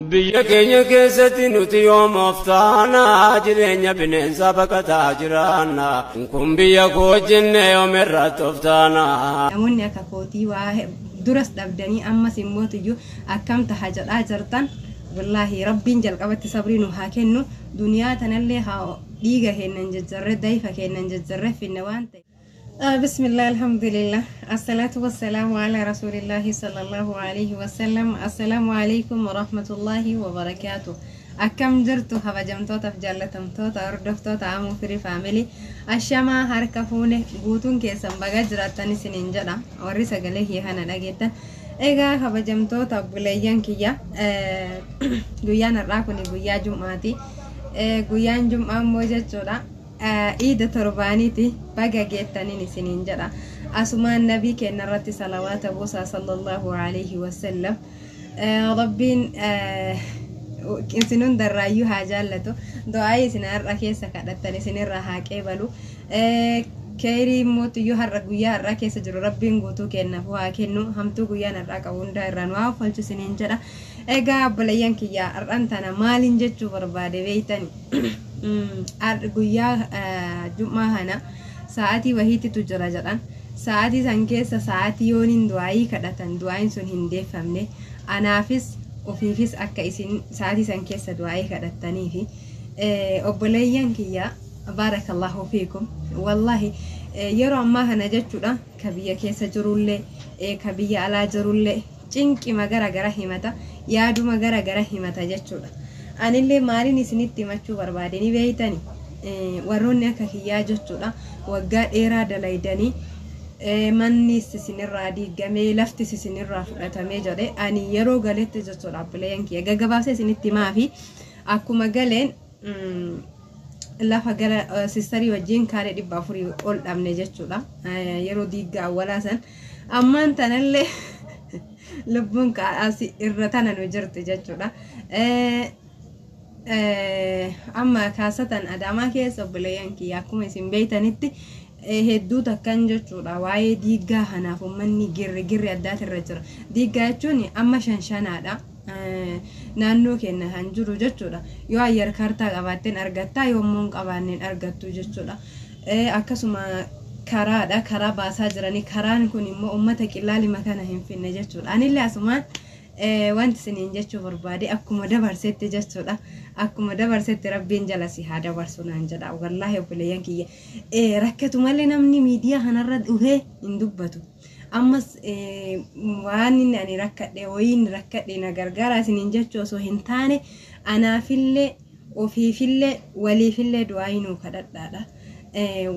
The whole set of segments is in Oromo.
Biyya keenya keessatti nuti yoom of taana, jireenya bineensaa baqataa jiraanna. Kun biyya koo jenne yoom irratti of taana. Namoonni akka kootii waa duras dhabdanii ammas immoo iyyuu akkam taha jedhaa jirtan, wallaahi Rabbiin jalqabatti sabrii nu haa kennu. Duniyaa tanallee haa dhiiga kennan jajjarre, dayfa kennan jajjarre finne waan ta'e. Bismillah, alhamdulillah, assalatu wassalamu ala rasulillahi sallallahu alaihi wasallam. Assalaamu alaikum warahmatullahi wabarakaatu. Akkam jirtu, kabajamtootaaf jaallatamtoota hordoftoota Amuu Firii Family? Ashamaa, harka fuune guutuun keessan, baga jiraattan isiniin jedha. Warri sagalee kiyya kana dhageettan, egaa kabajamtoota obboleeyyan kiyya, guyyaan har'aa kun guyyaa jum'aati. Guyyaan jum'aa immoo jechuudha iida torbaaniiti. Baga geettaniin isiniin jedha. Asumaan nabii keenya irratti salawaata buusaa, sallallahu alaihi wasallam. Rabbiin isin hundarraayyuu haa jaallatu. Du'aa isin har'a keessa kadhattan isinirraa haa qeebalu. Keerii mootiyyuu har'a guyyaa har'aa keessa jiru Rabbiin guutuu kennaaf haa kennu. Hamtuu guyyaan har'aa qabu hundaa irraa nu haa oolchu isiniin jedha. Egaa obboleeyyan kiyya, har'an tana maaliin jechuu barbaade beeytani? Guyyaa jum'aa kana sa'aatii wahiititu jira jedhan. Sa'aatii san keessa sa'aatii yooniin du'aayii kadhatan du'aayin sun hin deeffamne. Anaafis ofiifis akka isin sa'aatii san keessa du'aayii kadhattaniifi, obboleeyyan kiyya, baarakallahu fiikum. Wallaahi yeroo ammaa kana jechuudha, ka biyya keessa jirullee, ka biyya alaa jirullee cinqima gara gara himata, yaaduma gara gara himata jechuudha. Anillee maaliin isinitti himachuu barbaade ni beeytani? Warroonni akka kiyyaa jechuudha waggaa dheeraa dalaydanii mannis isinirraa diigamee, laftis isinirraa fudhatamee jedhe, ani yeroo galetti jechuudha, obboleeyyan kiyya, gaggabaabsee isinitti himaa fi akkuma galeen lafa gara sistarii wajjin kaaree 400 ol dhabne jechuudha. Yeroo diiggaa awwalaa san ammaan tanallee lubbuun asii irra tana nu jirti jechuudha. Amma kaasatan Adaamaa keessa, obboleeyyan kiyya, akkuma isin beeytanitti hedduu takkan jechuudha waa'ee diiggaa kanaaf uummanni girri girri addaatirra jira. Diiggaa jechuun amma shan shanaadha. Naannoo keenya kan jiru jechuudha. Yoo ayyar kaartaa qabaatteen argattaa, yoo immoo hin qabaanneen argattu jechuudha. Akkasuma karaadha, karaa baasaa jiranii. Karaan kun immoo uummata qillaalima kana hin finne jechuudha. Anillee asumaan wanti isiniin jechuu barbaade, akkuma dabarsetti jechuudha. Akkuma dabarsetti Rabbiin jala si haa dabarsu naan jedha. Wallaahi obboleeyyan kiyya, rakkatu malee namni miidiyaa kanarra dhufee hin dubbatu. Ammas waan inni ani rakkadhe wayiin rakkadhe na gargaara isiniin jechuu osoo hin taane, anaafillee ofiifillee waliifillee du'aa nuu kadhadhaadha.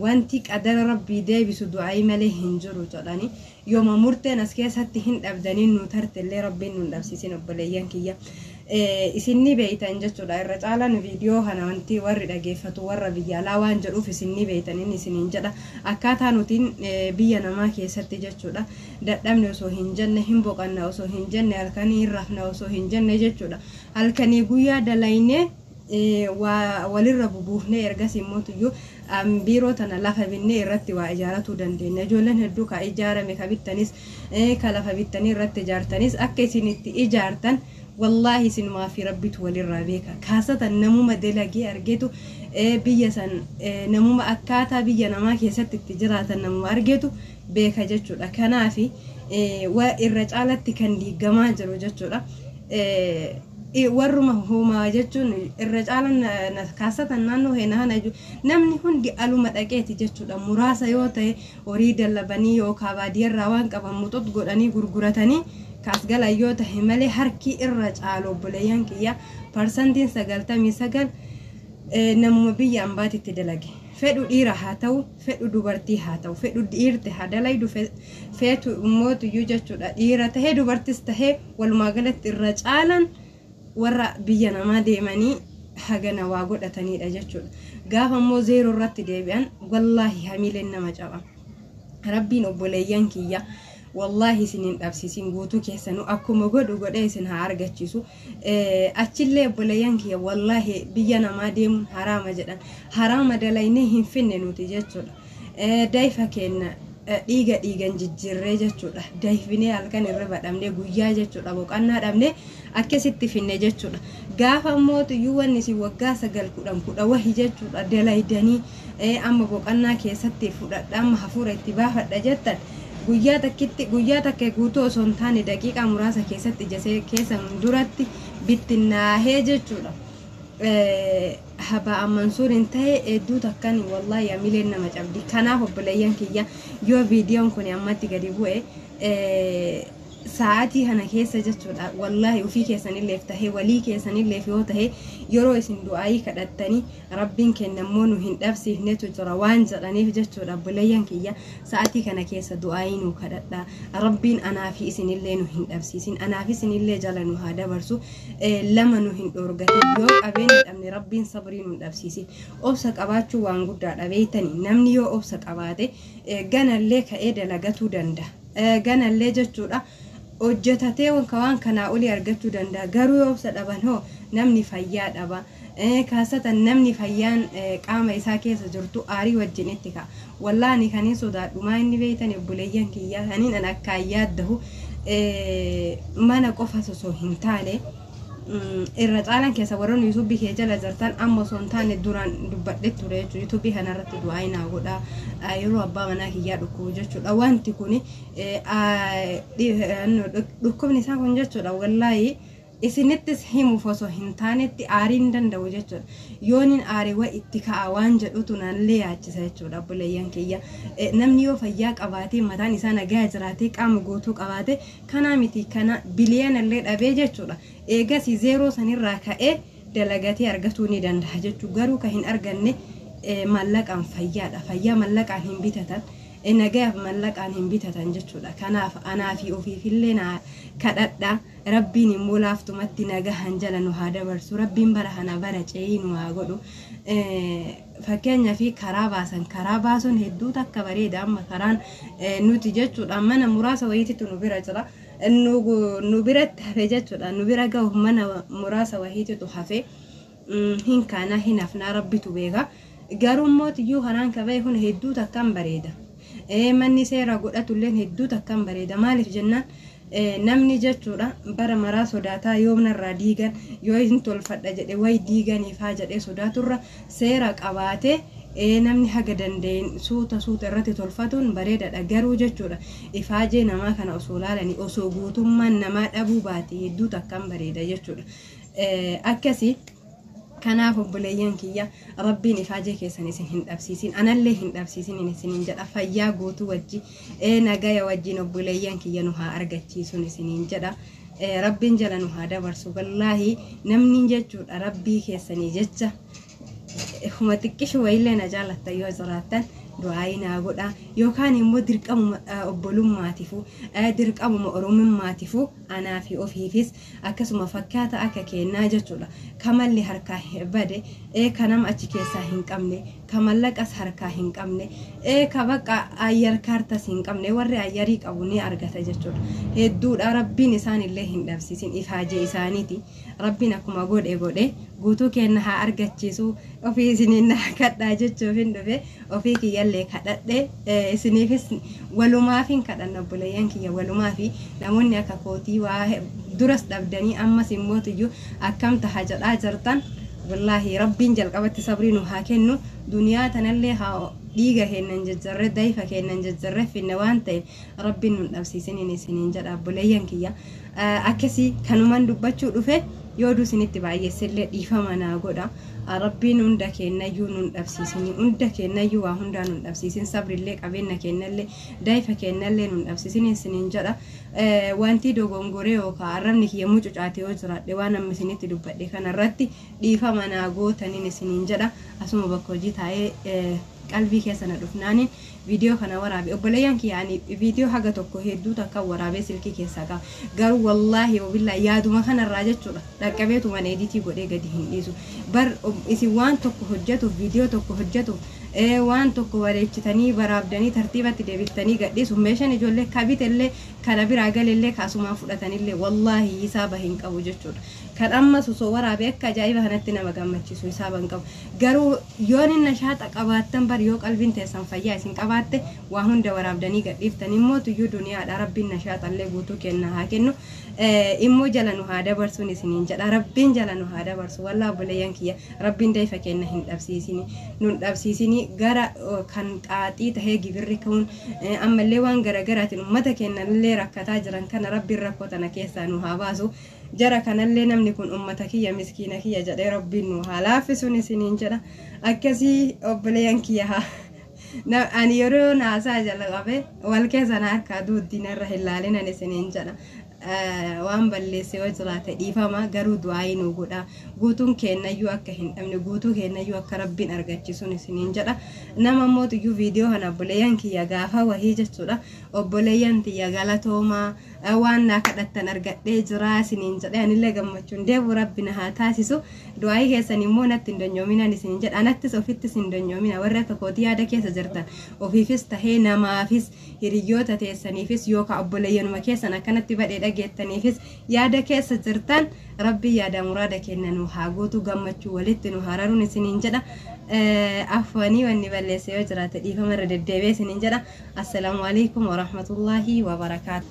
Wanti qadara Rabbii deebisu du'aayii malee hin jiru jedhani. Yooma murteen as keessatti hin dhabdaniin nu tartellee Rabbiin nu dhabsiisin. Obboleeyyan kiyya, isin ni beeytan jechuudha. Irra caalaan viidiyoo kana wanti warri dhageeffatu warra biyya alaa waan jedhuuf, isin ni beeytan inni isiniin jedha. Akkaataa nutiin biyya namaa keessatti jechuudha dadhabne osoo hin jenne, hin boqanna osoo hin jenne, halkanii hin rafna osoo hin jenne jechuudha, halkanii guyyaa dalaynee walirra bubuufnee, ergas immoo tuyyuu biiroo tana lafa binnee irratti waa ijaaratuu dandeenya. Ijoolleen hedduu ka ijaarame, ka bittanis, ka lafa bittanii irratti ijaartanis, akka isin itti ijaartan wallaahi isinumaa fi Rabbitu walirraa beeka. Kaasatan namuma dalagee argetu biyya san, namuma akkaataa biyya namaa keessatti itti jiraatan namuma argetu beeka jechuudha. Kanaafi irra caalatti kan diigamaa jiru jechuudha. Warruma homaa jechuun irra caalan kaasatan naannoo heena kana namni hundi aluma dhaqeeti jechuudha. Muraasa yoo ta'e horii dallabanii yookaan baadiyyaarraa waan qaban muxux godhanii gurguratanii kaas galan yoo ta'e malee, harki irra caalu, obboleeyyan kiyya, 99% namuma biyya ambaatitti dalage. Fedhu dhiira haa ta'u, fedhu dubartii haa ta'u, fedhu dhiirti haa dalaydu, feetu immootuyyuu jechuudha, dhiira tahee dubartis tahee, walumaa galatti irra caalan warra biyya namaa deemanii hagana waa godhatanidha jechuudha. Gaafa immoo zeeroo irratti deebi'an wallaahi hamiileen nama caba. Rabbiin, obboleeyyan kiyya, wallaahi isin hin dhabsiisin. Guutuu keessanuu akkuma godhu godhee isin haa argachiisu. Achillee, obboleeyyan kiyya, wallaahi biyya namaa deemuun haraama jedhan. Haraama dalaynee hin finne nuti jechuudha. Dayfa keenya dhiiga dhiigan jijjiirree jechuudha. Dayfinee halkan irra dhabnee, guyyaa jechuudha boqannaa dhabnee. Akkasitti finne jechuudha. Gaafa mootiyyuu wanni isin waggaa 9 10 10 wahi jechuudha dalaydanii amma boqannaa keessatti fudhadha, amma hafuura itti baafadha jettan, guyyaa takkitti, guyyaa takka guutuu osoo hin taane daqiiqaa muraasa keessatti ija keessan duratti bittinnaahee jechuudha. Habaa Mansuur hin ta'e hedduu takkan wallaahi amileen nama cabdi. Kanaaf obboleeyyan kiyya, yoo viidiyoon kun ammatti gadi bu'e, sa'aatii kana keessa jechuudha, wallaahi ofii keessanilleef tahee walii keessanilleef yoo tahe, yeroo isin du'aayii kadhattanii Rabbiin kennammoo nu hin dhabsiifnetu jira waan jedhaniif jechuudha. Obboleeyyan kiyya, sa'aatii kana keessa du'aayii nu kadhadha. Rabbiin anaa fi isinillee nu hin dhabsiisin, anaa fi isinillee jala nu haa dabarsu, lama nu hin dhoorgatin. Yoo qabeenya dhabne, Rabbiin sabrii nu hin dhabsiisin. Obsa qabaachuu waan guddaadha, beeytanii. Namni yoo obsa qabaate ganallee ka'ee dalagatuu danda'a, ganallee jechuudha hojjetatee waan kanaa olii argachuu danda'a. Garuu yoo obsa dhaban hoo, namni fayyaa dhaba. Kaasatan namni fayyaan qaama isaa keessa jirtu aarii wajjin itti ka'a. Wallaani kaniin sodaadhumaa inni beeytan, obboleeyyan kiyyaa, kaniin an akkaan yaaddahu mana qofa osoo hin taane, irra caalan keessa warroonni yuutuubii kee jala jirtan, amma osoo hin taane duraan dubbadhe ture jechuudha. Yuutuubii kanarratti du'aa naa godha yeroo abbaa manaa kiyyaa dhukkubu jechuudha. Wanti kun dhukkubni isaa kun jechuudha, wallaahi isinittis himuuf osoo hin taanetti aarii hin danda'u jechuudha. Yoonin aarii wa itti ka'a waan jedhutu naallee yaachisa jechuudha, obboleeyyan kiyya. Namni yoo fayyaa qabaatee, mataan isaa nagaa jiraatee, qaama guutuu qabaate, kanaa miti kana biliyoonallee dhabee jechuudha. Eegas zeeroo sanirraa ka'ee dalagatee argatuu ni danda'a jechuudha. Garuu kan hin arganne mallaqaan fayyaadha. Fayyaa mallaqaan hin bitatan. Nagayaaf mallaqaan hin bitatan jechuudha. Kanaaf anaa fi ofiifillee naa kadhadha. Rabbiin immoo laaftumatti nagahan jala nu haa dabarsu. Rabbiin bara kana bara ce'ii nu haa godhu. Fakkeenyaa fi karaa baasan, karaa baasuun hedduu takka bareeda. Amma karaan nuti jechuudha mana muraasa wayiititu nu bira jira. Nu biratti hafe jechuudha. Nu bira gahu mana muraasa wayiititu hafe. Hin kaana hin hafnaa, Rabbitu beeka. Garuu mootiyyuu karaan kabee kun hedduu takkaan bareeda. Manni seera godhatulleen hedduu takkaan bareeda. Maaliif jennaan, namni jechuudha bara maraa sodaataa, yoomnarraa diigan, yoo hin tolfadha jedhe way diiganiifaa jedhee sodaaturra, seera qabaatee namni haga danda'een suuta suuta irratti tolfatuun bareedaadha. Garuu jechuudha ifaajee namaa kana osoo laalanii, osoo guutummaan namaa dhabuu baate hedduu takkaan bareeda jechuudha. Akkasii kanaaf obboleeyyan kiyya, Rabbiin ifaajee keessan isin hin dhabsiisin, anallee hin dhabsiisin isiniin jedha. Fayyaa guutuu wajji, nagaya wajjin obboleeyyan kiyya nu haa argachiisun isiniin jedha. Rabbiin jala nu haa dabarsu. Wallaahi namni jechuudha Rabbii keessanii jecha huma xiqqishu wayillee na jaalattan yoo jiraattan, du'aayii naa godha, yookaan immoo dirqamuma obbolummaatifu, dirqamuma oromummaatifu, anaa fi ofiifis akkasuma fakkaata akka kennaa jechuudha. Kamalli harkaa bade, ka nama achi keessaa hin qabne, ka mallaqas harkaa hin qabne, ka baqa ayyar kaartas hin qabne, warri ayyarii qabu ni argata jechuudha. Hedduudha, Rabbiin isaan illee hin dhabsiisin ifaajee isaaniiti. Rabbiin akkuma godhe godhe guutuu kenna haa argachiisu. Ofii isiniin na kadhaa jechuuf hin dhufe. Ofii kiyyallee kadhadhe, isiniifis walumaafin kadhanna, obboleeyyan kiyya, walumaafi. Namoonni akka kootii waa duras dhabdanii ammas immootiyyuu akkam taha jedhaa jirtan, wallaahi Rabbiin jalqabatti sabrii nu haa kennu. Duniyaa tanallee haa dhiiga kennan jajjarre, dayfa kennan jajjarre finne waan ta'eef, Rabbiin nun dhabsiisiniin isiniin jedha, obboleeyyan kiyya. Akkasii kanuman dubbachuu dhufe. Yoo isinitti baay'eessillee dhiifama naa godha. Rabbiin hunda kennayyuu nun dhabsiisin, hunda kennayyuu waa hundaa nun dhabsiisin, sabrillee, qabeenya kennallee, dayfa kennallee nun dhabsiisin isiniin jedha. Wanti dogongoree yookaan arrabni kiyya mucucaate yoo jiraadhe, waan amma isinitti dubbadhe kanarratti dhiifama naa gootaniin isiniin jedha. Asuma bakka hojii taa'ee qalbii keessa na dhufnaaniin viidiyoo kana waraabe. Obboleeyyan kiyya, ani viidiyoo haga tokko hedduu takka waraabee silkii keessaa qaba. Garuu wallaahi wabillaa yaaduma kanarraa jechuudha dhaqqabeetuman editii godhee gadi hin dhiisu. Bar isin waan tokko hojjetuuf, viidiyoo tokko hojjetuuf, waan tokko bareechitanii waraabdanii tartiibatti deebiftanii gadhiisuuf, meeshaan ijoollee kabitellee kana biraa galellee kaasumaan fudhatanillee wallaahi hisaaba hin qabu jechuudha. Kan ammas osoo waraabee akka ajaa'iba kanatti nama gammachiisu hisaaban qabu. Garuu yoon inni nashaaxa qabaattan bar, yoo qalbiin teessan fayyaa isin qabaatte, waa hunda waraabdanii gadhiiftan. Immoo tuyyuu duniyaadha. Rabbiin nashaaxallee guutuu kenna haa kennu, immoo jala nu haa dabarsuun isiniin jedha. Rabbiin jala nu haa dabarsu. Wallaa obboleeyyan kiyya, Rabbiin dayfa kenna hin dhabsiisini, nun dhabsiisini. Gara kan xaaxii tahee gibirri ka'uun ammallee waan garagaraatiin ummata kennallee rakkataa jiran kana, Rabbiin rakkoo tana keessaa nu haa baasu. Jara kanallee namni kun ummata kiyya, miskiina kiyya jedhee Rabbiin nu haa laaffisuun isiniin jedha. Akkasii obboleeyyan kiyya, haa ani yeroo naasaa jala qabe wal keessa na harkaa duuddiin irra hin laalinan isiniin jedha. Waan balleesse yoo jiraate dhiifama, garuu du'aayii nu godha. Guutuun kennayyuu akka hin dhabne, guutuu kennayyuu akka Rabbiin argachiisuun isiniin jedha. Nama mootiyyuu viidiyoo kana, obboleeyyan kiyya, gaafa wahii jechuudha, obboleeyyan tiyya galatoomaa, waan naa kadhattan argadhee jira isiniin jedhe. Anillee gammachuun deebu Rabbi na haa taasisu. Du'aayii keessan immoo natti hin donyoominan isiniin jedha. Anattis ofittis hin donyoomina. Warri akka kootii yaada keessa jirtan, ofiifis tahee namaafis, hiriyoota teessaniifis, yookaan obboleeyyanuma keessan akkanatti badhee dhageettaniifis yaada keessa jirtan, Rabbi yaada muraada kenna nu haa guutu, gammachuu walitti nu hararuun isiniin jedha. Afwanii, wanni balleesse yoo jiraate dhiifama irra deddeebi'ee isiniin jedha. Assalaamu alaikum warahmatullaahi wabarakaatu.